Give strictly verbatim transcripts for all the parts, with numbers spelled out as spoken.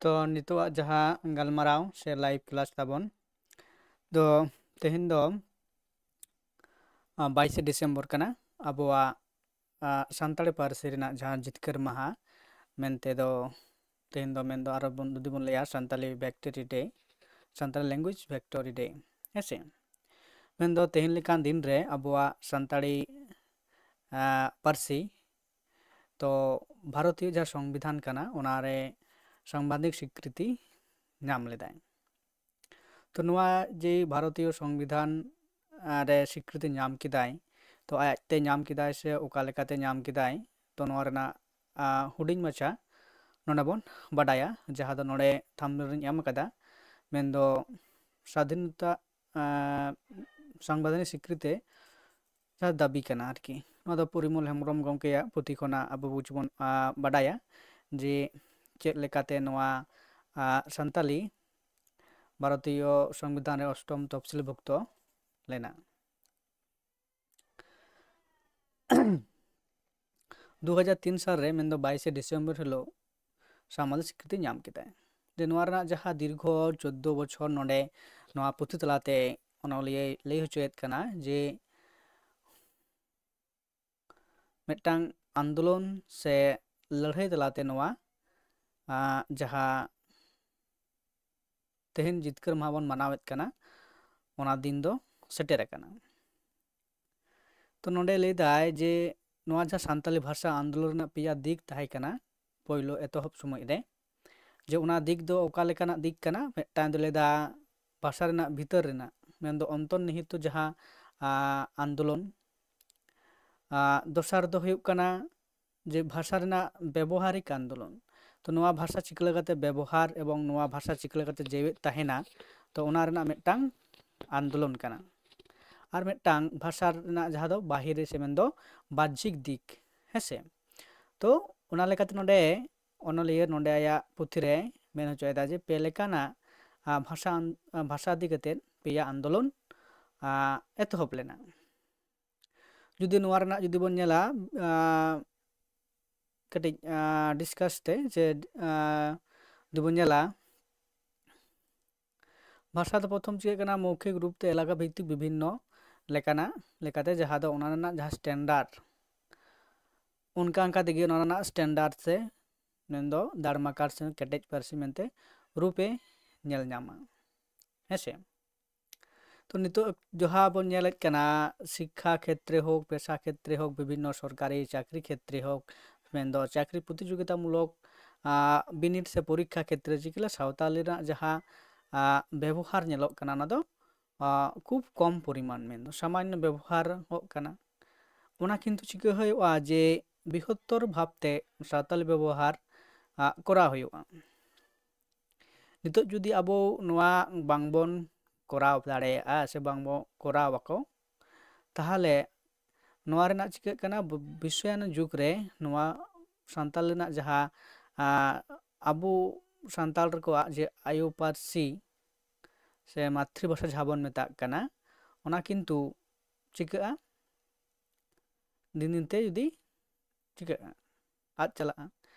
ᱛᱚ ᱱᱤᱛᱚᱜᱟᱜ ᱡᱟᱦᱟᱸ ᱜᱟᱞᱢᱟᱨᱟᱣ ᱥᱮ live class ᱛᱟᱵᱚᱱ ᱫᱚ, ᱛᱮᱦᱮᱧ ᱫᱚ ᱵᱟᱭᱤᱥᱮ ᱰᱤᱥᱮᱢᱵᱚᱨ ᱠᱟᱱᱟ᱾ ᱟᱵᱚᱣᱟᱜ ᱥᱟᱱᱛᱟᱲᱤ ᱯᱟᱹᱨᱥᱤ ᱨᱮᱱᱟᱜ ᱡᱟᱦᱟᱸ ᱡᱤᱛᱠᱟᱹᱨ ᱢᱟᱦᱟ ᱢᱮᱱᱛᱮ ᱫᱚ ᱛᱮᱦᱮᱧ ᱫᱚ ᱢᱮᱱᱫᱚ ᱟᱨᱚ ᱵᱚᱱ ᱡᱩᱫᱤ ᱵᱚᱱ ᱞᱟᱹᱭᱟ Santali Victory Day, Santali Language Victory Day, ᱦᱮᱸᱥᱮ᱾ ᱢᱮᱱᱫᱚ ᱛᱮᱦᱮᱧ ᱞᱮᱠᱟᱱ ᱫᱤᱱ ᱨᱮ ᱟᱵᱚᱣᱟᱜ ᱥᱟᱱᱛᱟᱲᱤ ᱯᱟᱹᱨᱥᱤ ᱛᱚ ᱵᱷᱟᱨᱚᱛᱤᱭᱚ ᱡᱟᱦᱟᱸ ᱥᱚᱝᱵᱤᱫᱷᱟᱱ ᱠᱟᱱᱟ, ᱚᱱᱟᱨᱮ ᱥᱟᱝᱵᱤᱫᱷᱟᱱᱤᱠ ᱥᱤᱠᱨᱤᱛᱤ ᱧᱟᱢ ᱞᱮᱫᱟᱭ᱾ ᱛᱚ ᱱᱚᱣᱟ ᱡᱮ ᱵᱷᱟᱨᱚᱛᱤᱭᱚ ᱥᱚᱝᱵᱤᱫᱷᱟᱱ ᱨᱮ ᱥᱤᱠᱨᱤᱛᱤ ᱧᱟᱢ ᱠᱮᱫᱟᱭ, ᱛᱚ ᱟᱡᱛᱮ ᱧᱟᱢ ᱠᱮᱫᱟᱭ ᱥᱮ ᱚᱠᱟ ᱞᱮᱠᱟᱛᱮ ᱧᱟᱢ ᱠᱮᱫᱟᱭ, ᱛᱚ ᱱᱚᱣᱟ ᱨᱮᱱᱟᱜ ᱦᱩᱰᱤᱧ ᱢᱟᱪᱷᱟ ᱱᱚᱰᱮ ᱵᱚᱱ ᱵᱟᱰᱟᱭᱟ, ᱡᱟᱦᱟᱸ ᱫᱚ ᱱᱚᱰᱮ ᱛᱷᱟᱢᱵᱱᱮᱞ ᱨᱤᱧ ᱮᱢ ᱟᱠᱟᱫᱟ, ᱢᱮᱱᱫᱚ ᱥᱟᱫᱷᱤᱱᱚᱛᱟ ᱥᱟᱝᱵᱤᱫᱷᱟᱱᱤᱠ ᱥᱤᱠᱨᱤᱛᱤ ᱡᱟᱦᱟᱸ ᱫᱟᱹᱵᱤ ᱠᱟᱱᱟ ᱟᱨᱠᱤ᱾ ᱱᱚᱣᱟ ᱫᱚ ᱯᱚᱨᱤᱢᱚᱞ ᱦᱮᱢᱵᱨᱚᱢ ᱜᱚᱢᱠᱮᱭᱟᱜ ᱯᱩᱛᱷᱤ ᱠᱷᱚᱱᱟᱜ ᱟᱵᱚ ᱵᱩᱡᱽ ᱵᱚᱱ ᱵᱟᱰᱟᱭᱟ ᱡᱮ ᱪᱮᱫ ᱞᱮᱠᱟᱛᱮ ᱱᱚᱣᱟ ᱥᱟᱱᱛᱟᱞᱤ ᱵᱷᱟᱨᱚᱛᱤᱭᱚ ᱥᱚᱝᱵᱤᱫᱷᱟᱱ ᱨᱮ ᱚᱥᱴᱚᱢ ᱛᱚᱯᱥᱤᱞ ᱵᱷᱩᱠᱛᱚ ᱞᱮᱱᱟ᱾ ᱫᱩ ᱦᱟᱡᱟᱨ ᱛᱤᱱ ᱥᱟᱞ ᱨᱮ, ᱢᱮᱱᱫᱚ ᱵᱟᱭᱤᱥᱮ ᱰᱤᱥᱮᱢᱵᱚᱨ ᱦᱤᱞᱳᱜ ᱥᱟᱢᱟᱞ ᱥᱤᱠᱨᱤᱛᱤ ᱧᱟᱢ ᱠᱮᱫᱟᱭ᱾ ᱡᱮ ᱱᱚᱣᱟ ᱨᱮᱱᱟᱜ ᱡᱟᱦᱟᱸ ᱫᱤᱨᱜᱷᱚ ᱪᱳᱫᱽᱫᱳ ᱵᱚᱪᱷᱚᱨ ᱱᱚᱰᱮ ᱱᱚᱣᱟ ᱯᱩᱛᱷᱤ ᱛᱟᱞᱟᱛᱮ ᱚᱱᱚᱞᱤᱭᱟᱹᱭ ᱞᱟᱹᱭ ᱦᱚᱪᱚᱭᱮᱫ ᱠᱟᱱᱟ ᱡᱮ ᱢᱤᱫᱴᱟᱝ ᱟᱱᱫᱳᱞᱚᱱ ᱥᱮ ᱞᱟᱹᱲᱦᱟᱹᱭ ᱛᱟᱞᱟᱛᱮ ᱱᱚᱣᱟ ᱡᱟᱦᱟᱸ ᱛᱮᱦᱮᱧ ᱡᱤᱛᱠᱟᱹᱨ ᱢᱟᱦᱟ ᱵᱚᱱ ᱢᱟᱱᱟᱣᱮᱫ ᱠᱟᱱᱟ, ᱚᱱᱟ ᱫᱤᱱ ᱫᱚ ᱥᱮᱴᱮᱨ ᱟᱠᱟᱱᱟ᱾ ᱛᱚ ᱱᱚᱰᱮ ᱞᱟᱹᱭ ᱫᱟᱭ ᱡᱮ ᱱᱚᱣᱟ ᱡᱟᱦᱟᱸ ᱥᱟᱱᱛᱟᱞᱤ ᱵᱷᱟᱥᱟ ᱟᱱᱫᱳᱞᱚᱱ ᱨᱮᱱᱟᱜ ᱯᱮᱭᱟ ᱫᱤᱠ ᱛᱟᱦᱮᱸ ᱠᱟᱱᱟ ᱯᱳᱭᱞᱳ ᱮᱛᱚᱦᱚᱵ ᱥᱚᱢᱚᱭ ᱨᱮ, ᱡᱮ ᱚᱱᱟ ᱫᱤᱠ ᱫᱚ ᱚᱠᱟ ᱞᱮᱠᱟᱱᱟᱜ ᱫᱤᱠ ᱠᱟᱱᱟ? ᱢᱤᱫᱴᱟᱝ ᱫᱚ ᱞᱟᱹᱭ ᱫᱟ ᱵᱷᱟᱥᱟ ᱨᱮᱱᱟᱜ ᱵᱷᱤᱛᱟᱹᱨ ᱨᱮᱱᱟᱜ, ᱢᱮᱱᱫᱚ ᱚᱱᱛᱚᱨᱱᱤᱦᱤᱛᱚ ᱡᱟᱦᱟᱸ ᱟᱱᱫᱳᱞᱚᱱ᱾ ᱫᱚᱥᱟᱨ ᱫᱚ ᱦᱩᱭᱩᱜ ᱠᱟᱱᱟ ᱡᱮ ᱵᱷᱟᱥᱟ ᱨᱮᱱᱟᱜ ᱵᱮᱵᱚᱦᱟᱨᱤᱠ ᱟᱱᱫᱳᱞᱚᱱ᱾ ᱛᱚ ᱱᱚᱣᱟ ᱵᱷᱟᱥᱟ ᱪᱤᱠᱟᱹ ᱞᱮᱠᱟᱛᱮ ᱵᱮᱵᱚᱦᱟᱨ ᱮᱵᱚᱝ ᱱᱚᱣᱟ ᱵᱷᱟᱥᱟ ᱪᱤᱠᱟᱹ ᱞᱮᱠᱟᱛᱮ ᱡᱮᱣᱮᱫ ᱛᱟᱦᱮᱱᱟ, ᱛᱚ ᱚᱱᱟ ᱨᱮᱱᱟᱜ ᱢᱤᱫᱴᱟᱝ ᱟᱱᱫᱳᱞᱚᱱ ᱠᱟᱱᱟ᱾ ᱟᱨ ᱢᱤᱫᱴᱟᱝ ᱵᱷᱟᱥᱟ ᱨᱮᱱᱟᱜ ᱡᱟᱦᱟᱸ ᱫᱚ ᱵᱟᱦᱤᱨᱤ ᱥᱮ ᱢᱮᱱᱫᱚ ᱵᱟᱦᱡᱤᱠ ᱫᱤᱠ, ᱦᱮᱸᱥᱮ᱾ ᱛᱚ ᱚᱱᱟ ᱞᱮᱠᱟᱛᱮ ᱱᱚᱰᱮ ᱚᱱᱚᱞᱤᱭᱟᱹ ᱱᱚᱰᱮ ᱟᱭᱟᱜ ᱯᱩᱛᱷᱤ ᱨᱮ ᱢᱮᱱ ᱦᱚᱪᱚᱭᱮᱫᱟ ᱡᱮ ᱯᱮ ᱞᱮᱠᱟᱱᱟᱜ ᱵᱷᱟᱥᱟ ᱵᱷᱟᱥᱟ ᱤᱫᱤ ᱠᱟᱛᱮᱫ ᱯᱮᱭᱟ ᱟᱱᱫᱳᱞᱚᱱ ᱮᱛᱚᱦᱚᱵ ᱞᱮᱱᱟ᱾ ᱡᱩᱫᱤ ᱱᱚᱣᱟ ᱨᱮᱱᱟᱜ ᱡᱩᱫᱤ ᱵᱚᱱ ᱧᱮᱞᱟ ᱠᱟᱹᱴᱤᱡ ᱰᱤᱥᱠᱟᱥ ᱛᱮ, ᱡᱮ ᱡᱩᱫᱤ ᱵᱚᱱ ᱧᱮᱞᱟ, ᱵᱷᱟᱥᱟ ᱫᱚ ᱯᱨᱚᱛᱷᱚᱢ ᱪᱤᱠᱟᱹᱜ ᱠᱟᱱᱟ, ᱢᱳᱣᱠᱷᱤᱠ ᱨᱩᱯ ᱛᱮ ᱮᱞᱟᱠᱟ ᱵᱷᱤᱛᱛᱤᱠ ᱵᱤᱵᱷᱤᱱᱱᱚ ᱞᱮᱠᱟᱱᱟᱜ ᱞᱮᱠᱟᱛᱮ, ᱡᱟᱦᱟᱸ ᱫᱚ ᱚᱱᱟ ᱨᱮᱱᱟᱜ ᱡᱟᱦᱟᱸ standard, ᱚᱱᱠᱟ ᱚᱱᱠᱟ ᱛᱮᱜᱮ ᱚᱱᱟ ᱨᱮᱱᱟᱜ standard ᱥᱮ ᱢᱮᱱᱫᱚ ᱫᱟᱲᱢᱟᱠᱟᱲ ᱥᱮ ᱠᱮᱴᱮᱡ ᱯᱟᱹᱨᱥᱤ ᱢᱮᱱᱛᱮ ᱨᱩᱯᱮ ᱧᱮᱞ ᱧᱟᱢᱟ᱾ ᱦᱮᱸ ᱥᱮ? ᱛᱚ ᱱᱤᱛᱚᱜ ᱡᱟᱦᱟᱸ ᱵᱚᱱ ᱧᱮᱞᱮᱫ ᱠᱟᱱᱟ, ᱥᱤᱠᱠᱷᱟ ᱠᱷᱮᱛᱨᱮ ᱦᱳᱠ, ᱯᱮᱥᱟ ᱠᱷᱮᱛᱨᱮ ᱦᱳᱠ, ᱵᱤᱵᱷᱤᱱᱱᱚ ᱥᱚᱨᱠᱟᱨᱤ ᱪᱟᱹᱠᱨᱤ ᱠᱷᱮᱛᱨᱮ ᱦᱳᱠ, ᱢᱮᱱᱫᱚ ᱪᱟᱹᱠᱨᱤ ᱯᱨᱚᱛᱤᱡᱳᱜᱤᱛᱟᱢᱩᱞᱚᱠ, ᱟᱸ, ᱵᱤᱱᱤᱰ ᱥᱮ ᱯᱚᱨᱤᱠᱠᱷᱟ ᱠᱷᱮᱛᱨᱮ ᱪᱤᱠᱟᱹ ᱞᱮ ᱥᱟᱶᱛᱟᱞᱤ ᱨᱮᱱᱟᱜ ᱡᱟᱦᱟᱸ, ᱟᱸ, ᱵᱮᱵᱚᱦᱟᱨ ᱧᱮᱞᱚᱜ ᱠᱟᱱᱟ, ᱚᱱᱟ ᱫᱚ, ᱟᱸ, ᱠᱷᱩᱵ ᱠᱚᱢ ᱯᱚᱨᱤᱢᱟᱱ, ᱢᱮᱱᱫᱚ ᱥᱟᱢᱟᱱᱱᱚ ᱵᱮᱵᱚᱦᱟᱨᱚᱜ ᱠᱟᱱᱟ᱾ ᱚᱱᱟ ᱠᱤᱱᱛᱩ ᱪᱤᱠᱟᱹ ᱦᱩᱭᱩᱜᱼᱟ ᱡᱮ ᱵᱨᱤᱦᱚᱛᱛᱚᱨ ᱵᱷᱟᱵᱽᱛᱮ ᱥᱟᱶᱛᱟᱞᱤ ᱵᱮᱵᱚᱦᱟᱨ, ᱟᱸ, ᱠᱚᱨᱟᱣ ᱦᱩᱭᱩᱜᱼᱟ᱾ ᱱᱤᱛᱚᱜ ᱡᱩᱫᱤ ᱟᱵᱚ ᱱᱚᱣᱟ ᱵᱟᱝᱵᱚᱱ ᱠᱚᱨᱟᱣ ᱫᱟᱲᱮᱭᱟᱜᱼᱟ ᱥᱮ ᱵᱟᱝᱵᱚ ᱠᱚᱨᱟᱣ ᱟᱠᱚ, ᱛᱟᱦᱚᱞᱮ ᱱᱚᱣᱟ ᱨᱮᱱᱟᱜ ᱪᱤᱠᱟᱹᱜ ᱠᱟᱱᱟ, ᱵᱤ-, ᱵᱤᱥᱥᱟᱭᱚᱱ ᱡᱩᱜᱽ ᱨᱮ ᱱᱚᱣᱟ ᱥᱟᱱᱛᱟᱲ ᱨᱮᱱᱟᱜ ᱡᱟᱦᱟᱸ, ᱟᱸ, ᱟᱵᱚ ᱥᱟᱱᱛᱟᱲ ᱠᱚᱣᱟᱜ ᱡᱮ ᱟᱭᱳ ᱯᱟᱹᱨᱥᱤ ᱥᱮ ᱢᱟᱛᱨᱤ ᱵᱷᱟᱥᱟ ᱡᱟᱦᱟᱸ ᱵᱚᱱ ᱢᱮᱛᱟᱜ ᱠᱟᱱᱟ, ᱚᱱᱟ ᱠᱤᱱᱛᱩ ᱪᱤᱠᱟᱹᱜᱼᱟ, ᱫᱤᱱ ᱫᱤᱱ ᱛᱮ ᱡᱩᱫᱤ ᱪᱤᱠᱟᱹᱜᱼᱟ, ᱟᱫ ᱪᱟᱞᱟᱜᱼᱟ᱾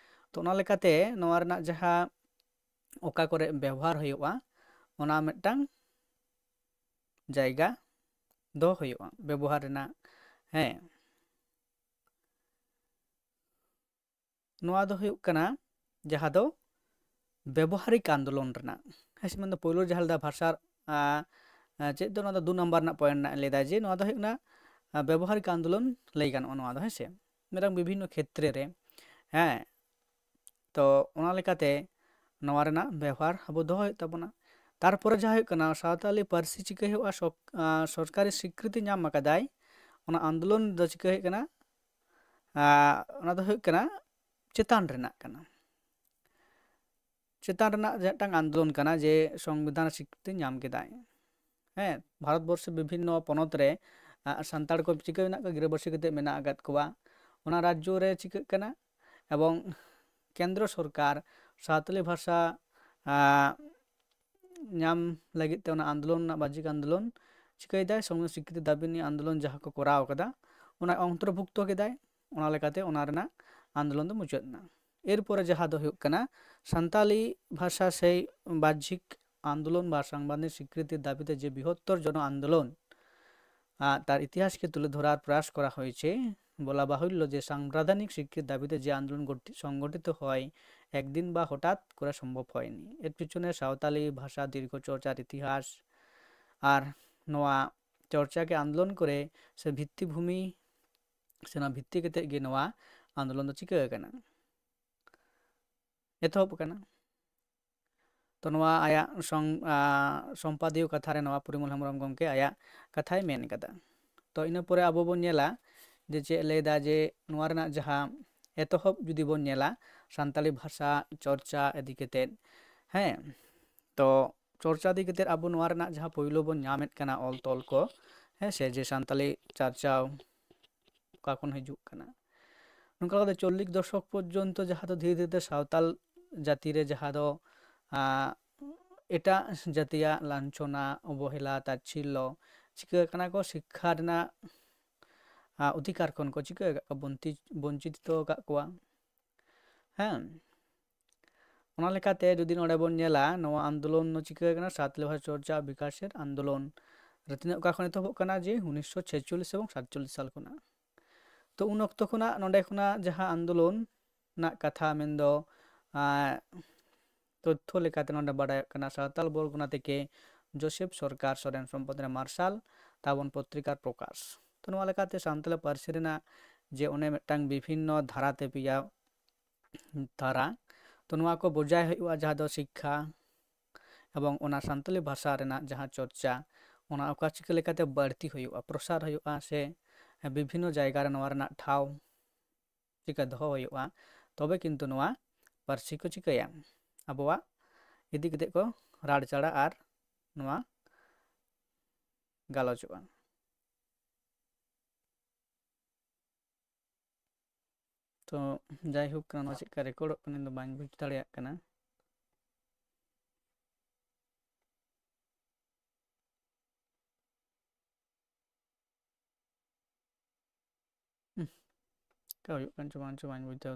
ᱛᱚ ᱚᱱᱟ ᱞᱮᱠᱟᱛᱮ ᱱᱚᱣᱟ ᱨᱮᱱᱟᱜ ᱡᱟᱦᱟᱸ ᱚᱠᱟ ᱠᱚᱨᱮ ᱵᱮᱵᱚᱦᱟᱨ ᱦᱩᱭᱩᱜᱼᱟ, ᱚᱱᱟ ᱢᱤᱫᱴᱟᱝ ᱡᱟᱭᱜᱟ ᱫᱚ ᱦᱩᱭᱩᱜᱼᱟ ᱵᱮᱵᱚᱦᱟᱨ ᱨᱮᱱᱟᱜ᱾ ᱦᱮᱸ, ᱱᱚᱣᱟ ᱫᱚ ᱦᱩᱭᱩᱜ ᱠᱟᱱᱟ ᱡᱟᱦᱟᱸ ᱫᱚ ᱵᱮᱵᱚᱦᱟᱨᱤᱠ ᱟᱱᱫᱳᱞᱚᱱ ᱨᱮᱱᱟᱜ, ᱦᱮᱸ ᱥᱮ, ᱢᱮᱱᱫᱚ ᱯᱳᱭᱞᱳ ᱡᱟᱦᱟᱸ ᱞᱮᱫᱟ ᱵᱷᱟᱥᱟ, ᱟᱸ, ᱟᱸ, ᱪᱮᱫ ᱫᱚ ᱱᱚᱣᱟ ᱫᱚ ᱫᱩ ᱱᱟᱢᱵᱟᱨ ᱨᱮᱱᱟᱜ ᱯᱚᱭᱮᱱᱴ ᱨᱮᱱᱟᱜ ᱞᱟᱹᱭᱫᱟ ᱡᱮ ᱱᱚᱣᱟ ᱫᱚ ᱦᱩᱭᱩᱜ ᱠᱟᱱᱟ, ᱟᱸ, ᱵᱮᱵᱚᱦᱟᱨᱤᱠ ᱟᱱᱫᱳᱞᱚᱱ ᱞᱟᱹᱭ ᱜᱟᱱᱚᱜᱼᱟ ᱱᱚᱣᱟ ᱫᱚ, ᱦᱮᱸ ᱥᱮ, ᱢᱤᱫᱴᱟᱝ ᱵᱤᱵᱷᱤᱱᱱᱚ ᱠᱷᱮᱛᱨᱮ ᱨᱮ᱾ ᱦᱮᱸ, ᱛᱚ ᱚᱱᱟ ᱞᱮᱠᱟᱛᱮ ᱱᱚᱣᱟ ᱨᱮᱱᱟᱜ ᱵᱮᱵᱚᱦᱟᱨ ᱟᱵᱚ ᱫᱚᱦᱚ ᱦᱩᱭᱩᱜ ᱛᱟᱵᱚᱱᱟ᱾ ᱛᱟᱨᱯᱚᱨᱮ ᱡᱟᱦᱟᱸ ᱦᱩᱭᱩᱜ ᱠᱟᱱᱟ, ᱥᱟᱶᱛᱟᱞᱤ ᱯᱟᱹᱨᱥᱤ ᱪᱤᱠᱟᱹ ᱦᱩᱭᱩᱜᱼᱟ, ᱥᱚᱨ-, ᱟᱸ, ᱥᱚᱨᱠᱟᱨᱤ ᱥᱤᱠᱨᱤᱛᱤ ᱧᱟᱢ ᱟᱠᱟᱫᱟᱭ, ᱚᱱᱟ ᱟᱱᱫᱳᱞᱚᱱ ᱫᱚ ᱪᱤᱠᱟᱹ ᱦᱩᱭᱩᱜ ᱠᱟᱱᱟ, ᱟᱸ, ᱚᱱᱟ ᱫᱚ ᱦᱩᱭᱩᱜ ᱠᱟᱱᱟ ᱪᱮᱛᱟᱱ ᱨᱮᱱᱟᱜ ᱠᱟᱱᱟ᱾ ᱪᱮᱛᱟᱱ ᱨᱮᱱᱟᱜ ᱡᱮ ᱢᱤᱫᱴᱟᱝ ᱟᱱᱫᱳᱞᱚᱱ ᱠᱟᱱᱟ ᱡᱮ ᱥᱚᱝᱵᱤᱫᱷᱟᱱ ᱥᱤᱠᱨᱤᱛᱤ ᱧᱟᱢ ᱠᱮᱫᱟᱭ᱾ ᱦᱮᱸ, ᱵᱷᱟᱨᱚᱛ ᱵᱚᱨᱥᱚ ᱵᱤᱵᱷᱤᱱᱱᱚ ᱯᱚᱱᱚᱛ ᱨᱮ, ᱟᱸ, ᱥᱟᱱᱛᱟᱲ ᱠᱚ ᱪᱤᱠᱟᱹ ᱢᱮᱱᱟᱜ ᱠᱚᱣᱟ, ᱜᱤᱨᱟᱹᱵᱟᱹᱥᱤ ᱠᱟᱛᱮ ᱢᱮᱱᱟᱜ ᱟᱠᱟᱫ ᱠᱚᱣᱟ᱾ ᱚᱱᱟ ᱨᱟᱡᱽᱡᱚ ᱨᱮ ᱪᱤᱠᱟᱹᱜ ᱠᱟᱱᱟ, ᱮᱵᱚᱝ ᱠᱮᱱᱫᱨᱚ ᱥᱚᱨᱠᱟᱨ ᱥᱟᱶᱛᱟᱞᱤ ᱵᱷᱟᱥᱟ, ᱟᱸ, ᱧᱟᱢ ᱞᱟᱹᱜᱤᱫ ᱛᱮ ᱚᱱᱟ ᱟᱱᱫᱳᱞᱚᱱ ᱨᱮᱱᱟᱜ, ᱵᱟᱦᱡᱤᱠ ᱟᱱᱫᱳᱞᱚᱱ ᱪᱤᱠᱟᱹᱭᱮᱫᱟᱭ, ᱥᱚᱝᱵᱤᱫᱷᱟᱱ ᱥᱤᱠᱨᱤᱛᱤ ᱫᱟᱹᱵᱤ ᱱᱤᱭᱮ ᱟᱱᱫᱳᱞᱚᱱ ᱡᱟᱦᱟᱸ ᱠᱚ ᱠᱚᱨᱟᱣ ᱠᱟᱫᱟ, ᱚᱱᱟ ᱚᱱᱛᱚᱨᱵᱷᱩᱠᱛᱚ ᱠᱮᱫᱟᱭ᱾ ᱚᱱᱟ ᱞᱮᱠᱟᱛᱮ ᱚᱱᱟ ᱨᱮᱱᱟᱜ ᱟᱱᱫᱳᱞᱚᱱ ᱫᱚ ᱢᱩᱪᱟᱹᱫ ᱮᱱᱟ᱾ ᱮᱨᱯᱚᱨᱮ ᱡᱟᱦᱟᱸ ᱫᱚ ᱦᱩᱭᱩᱜ ᱠᱟᱱᱟ ᱥᱟᱱᱛᱟᱞᱤ ᱵᱷᱟᱥᱟ ᱥᱮ ᱵᱟᱦᱡᱤᱠ ᱟᱱᱫᱳᱞᱚᱱ ᱵᱟ ᱥᱟᱝᱵᱤᱫᱷᱟᱱᱤᱠ ᱥᱤᱠᱨᱤᱛᱤ ᱫᱟᱵᱤᱛᱮ ᱡᱮ ᱵᱨᱤᱦᱚᱛᱛᱚᱨ ᱡᱚᱱᱚ ᱟᱱᱫᱳᱞᱚᱱ, ᱟᱨ ᱛᱟᱨ ᱤᱛᱤᱦᱟᱥ ᱠᱮ ᱛᱩᱞᱮ ᱫᱷᱚᱨᱟᱨ ᱯᱨᱟᱭᱟᱥ ᱠᱚᱨᱟ ᱦᱚᱭᱮᱪᱷᱮ, ᱵᱚᱞᱟ ᱵᱟᱦᱩᱞᱞᱚ ᱡᱮ ᱥᱟᱝᱵᱤᱫᱷᱟᱱᱤᱠ ᱥᱤᱠᱨᱤᱛᱤ ᱫᱟᱵᱤᱛᱮ ᱡᱮ ᱟᱱᱫᱳᱞᱚᱱ ᱜᱚᱴᱷᱤ-, ᱥᱚᱝᱜᱚᱴᱷᱤᱛ ᱦᱚᱭ ᱮᱠᱫᱤᱱ ᱵᱟ ᱦᱚᱴᱟᱛ ᱠᱚᱨᱟ ᱥᱚᱢᱵᱷᱚᱵ ᱦᱚᱭᱱᱤ᱾ ᱮᱨ ᱯᱤᱪᱷᱚᱱᱮ ᱥᱟᱶᱛᱟᱞᱤ ᱵᱷᱟᱥᱟ ᱫᱤᱨᱜᱷᱚ ᱪᱚᱨᱪᱟᱨ ᱤᱛᱤᱦᱟᱥ ᱟᱨ ᱱᱚᱣᱟ ᱪᱚᱨᱪᱟ ᱠᱮ ᱟᱱᱫᱳᱞᱚᱱ ᱠᱚᱨᱮ ᱥᱮ ᱵᱷᱤᱛᱛᱤᱵᱷᱩᱢᱤ ᱥᱮ ᱱᱚᱣᱟ ᱵᱷᱤᱛᱛᱤ ᱠᱟᱛᱮᱫ ᱜᱮ ᱱᱚᱣᱟ ᱟᱱᱫᱳᱞᱚᱱ ᱫᱚ ᱪᱤᱠᱟᱹ ᱟᱠᱟᱱᱟ, ᱮᱛᱚᱦᱚᱵ ᱟᱠᱟᱱᱟ᱾ ᱛᱚ ᱱᱚᱣᱟ ᱟᱭᱟᱜ ᱥᱚᱝ-, ᱟ, ᱥᱚᱢᱯᱟᱫᱤᱭᱚ ᱠᱟᱛᱷᱟ ᱨᱮ ᱱᱚᱣᱟ ᱯᱚᱨᱤᱢᱚᱞ ᱦᱮᱢᱵᱨᱚᱢ ᱜᱚᱢᱠᱮ ᱟᱭᱟᱜ ᱠᱟᱛᱷᱟᱭ ᱢᱮᱱ ᱠᱟᱫᱟ᱾ ᱛᱚ ᱤᱱᱟᱹ ᱯᱚᱨᱮ ᱟᱵᱚ ᱵᱚᱱ ᱧᱮᱞᱟ ᱡᱮ ᱪᱮᱫ ᱮ ᱞᱟᱹᱭᱫᱟ ᱡᱮ ᱱᱚᱣᱟ ᱨᱮᱱᱟᱜ ᱡᱟᱦᱟᱸ ᱮᱛᱚᱦᱚᱵ ᱡᱩᱫᱤ ᱵᱚᱱ ᱧᱮᱞᱟ ᱥᱟᱱᱛᱟᱞᱤ ᱵᱷᱟᱥᱟ ᱪᱚᱨᱪᱟ ᱤᱫᱤ ᱠᱟᱛᱮᱫ, ᱦᱮᱸ, ᱛᱚ ᱪᱚᱨᱪᱟ ᱤᱫᱤ ᱠᱟᱛᱮᱫ ᱟᱵᱚ ᱱᱚᱣᱟ ᱨᱮᱱᱟᱜ ᱡᱟᱦᱟᱸ ᱯᱳᱭᱞᱳ ᱵᱚᱱ ᱧᱟᱢᱮᱫ ᱠᱟᱱᱟ ᱚᱞ ᱛᱚᱞ ᱠᱚ, ᱦᱮᱸ ᱥᱮ, ᱡᱮ ᱥᱟᱱᱛᱟᱞᱤ ᱪᱟᱨᱪᱟᱣ ᱚᱠᱟ ᱠᱷᱚᱱ ᱦᱤᱡᱩᱜ ᱠᱟᱱᱟ᱾ ᱱᱚᱝᱠᱟ ᱠᱟᱛᱮ ᱪᱚᱞᱞᱤᱥ ᱫᱚᱥᱚᱠ ᱯᱚᱨᱡᱚᱱᱛᱚ ᱡᱟᱦᱟᱸ ᱫᱚ ᱫᱷᱤᱨᱮ ᱫᱷᱤᱨᱮ ᱛᱮ ᱥᱟᱶᱛᱟᱞ ᱡᱟᱹᱛᱤ ᱨᱮ ᱡᱟᱦᱟᱸ ᱫᱚ, ᱟᱸ, ᱮᱴᱟᱜ ᱡᱟᱹᱛᱤᱭᱟᱜ ᱞᱟᱧᱪᱷᱚᱱᱟ, ᱚᱵᱚᱦᱮᱞᱟ, ᱛᱟᱪᱷᱤᱞᱞᱚ ᱪᱤᱠᱟᱹ ᱠᱟᱱᱟ ᱠᱚ, ᱥᱤᱠᱠᱷᱟ ᱨᱮᱱᱟᱜ, ᱟᱸ, ᱚᱫᱷᱤᱠᱟᱨ ᱠᱷᱚᱱ ᱠᱚ ᱪᱤᱠᱟᱹ ᱟᱠᱟᱫ ᱠᱚᱣᱟ, ᱵᱚᱧᱪᱤ-, ᱵᱚᱧᱪᱤᱛᱚ ᱟᱠᱟᱫ ᱠᱚᱣᱟ᱾ ᱦᱮᱸ, ᱚᱱᱟ ᱞᱮᱠᱟᱛᱮ ᱡᱩᱫᱤ ᱱᱚᱰᱮ ᱵᱚᱱ ᱧᱮᱞᱟ, ᱱᱚᱣᱟ ᱟᱱᱫᱳᱞᱚᱱ ᱫᱚ ᱪᱤᱠᱟᱹ ᱠᱟᱱᱟ? ᱥᱟᱶᱛᱟᱞᱤ ᱵᱷᱟᱥᱟ ᱪᱚᱨᱪᱟ ᱵᱤᱠᱟᱥᱮᱨ ᱟᱱᱫᱳᱞᱚᱱ ᱨᱮ ᱛᱤᱱᱟᱹᱜ, ᱚᱠᱟ ᱠᱷᱚᱱ ᱮᱛᱚᱦᱚᱵᱚᱜ ᱠᱟᱱᱟ? ᱡᱮ ᱩᱱᱤᱥᱥᱚ ᱪᱷᱮᱪᱪᱚᱞᱞᱤᱥ ᱮᱵᱚᱝ ᱥᱟᱛᱪᱚᱞᱞᱤᱥ ᱥᱟᱞ ᱠᱷᱚᱱᱟᱜ᱾ ᱛᱚ ᱩᱱ ᱚᱠᱛᱚ ᱠᱷᱚᱱᱟᱜ ᱱᱚᱰᱮ ᱠᱷᱚᱱᱟᱜ ᱡᱟᱦᱟᱸ ᱟᱱᱫᱳᱞᱚᱱ ᱨᱮᱱᱟᱜ ᱠᱟᱛᱷᱟ ᱢᱮᱱᱫᱚ, ᱟᱸ, ᱛᱚᱛᱛᱷᱚ ᱞᱮᱠᱟᱛᱮ ᱱᱚᱰᱮ ᱵᱟᱰᱟᱭᱚᱜ ᱠᱟᱱᱟ, ᱥᱟᱶᱛᱟᱞ ᱵᱚᱨᱜᱚᱱᱟ ᱛᱷᱮᱠᱮ ᱡᱳᱥᱮᱯ ᱥᱚᱨᱠᱟᱨ ᱥᱚᱨᱮᱱ ᱥᱚᱢᱯᱚᱫ ᱨᱮ ᱢᱟᱨᱥᱟᱞ ᱛᱟᱵᱚᱱ ᱯᱚᱛᱨᱤᱠᱟᱨ ᱯᱨᱚᱠᱟᱥ᱾ ᱛᱚ ᱱᱚᱣᱟ ᱞᱮᱠᱟᱛᱮ ᱥᱟᱱᱛᱟᱲᱤ ᱯᱟᱹᱨᱥᱤ ᱨᱮᱱᱟᱜ ᱡᱮ ᱚᱱᱮ ᱢᱤᱫᱴᱟᱝ ᱵᱤᱵᱷᱤᱱᱱᱚ ᱫᱷᱟᱨᱟ ᱛᱮ ᱯᱮᱭᱟ ᱫᱷᱟᱨᱟ, ᱛᱚ ᱱᱚᱣᱟ ᱠᱚ ᱵᱚᱡᱟᱭ ᱦᱩᱭᱩᱜᱼᱟ, ᱡᱟᱦᱟᱸ ᱫᱚ ᱥᱤᱠᱠᱷᱟ ᱮᱵᱚᱝ ᱚᱱᱟ ᱥᱟᱱᱛᱟᱲᱤ ᱵᱷᱟᱥᱟ ᱨᱮᱱᱟᱜ ᱡᱟᱦᱟᱸ ᱪᱚᱨᱪᱟ, ᱚᱱᱟ ᱚᱠᱟ ᱪᱤᱠᱟᱹ ᱞᱮᱠᱟᱛᱮ ᱵᱟᱹᱲᱛᱤ ᱦᱩᱭᱩᱜᱼᱟ, ᱯᱨᱚᱥᱟᱨ ᱦᱩᱭᱩᱜᱼᱟ, ᱥᱮ ᱵᱤᱵᱷᱤᱱᱱᱚ ᱡᱟᱭᱜᱟ ᱨᱮ ᱱᱚᱣᱟ ᱨᱮᱱᱟᱜ ᱴᱷᱟᱶ ᱪᱤᱠᱟᱹ ᱫᱚᱦᱚ ᱦᱩᱭᱩᱜᱼᱟ, ᱛᱚᱵᱮ ᱠᱤᱱᱛᱩ ᱱᱚᱣᱟ ᱯᱟᱹᱨᱥᱤ ᱠᱚ ᱪᱤᱠᱟᱹᱭᱟ, ᱟᱵᱚᱣᱟᱜ ᱤᱫᱤ ᱠᱟᱛᱮ ᱠᱚ ᱨᱟᱲ ᱪᱟᱲᱟ ᱟᱨ ᱱᱚᱣᱟ ᱜᱟᱞᱚᱪᱚᱜᱼᱟ᱾ ᱛᱚ ᱡᱟᱭᱦᱳᱠ, ᱱᱚᱣᱟ ᱪᱮᱫᱠᱟ ᱨᱮᱠᱚᱨᱰᱚᱜ ᱠᱟᱱᱟ, ᱤᱧ ᱫᱚ ᱵᱟᱹᱧ ᱵᱩᱡᱽ ᱫᱟᱲᱮᱭᱟᱜ ᱠᱟᱱᱟ᱾ ᱦᱩᱸ, ᱪᱮᱫᱠᱟ ᱦᱩᱭᱩᱜ ᱠᱟᱱ ᱪᱚ ᱵᱟᱝ ᱪᱚ ᱵᱟᱹᱧ ᱵᱩᱡᱽ ᱫᱟᱲᱮᱭᱟᱜ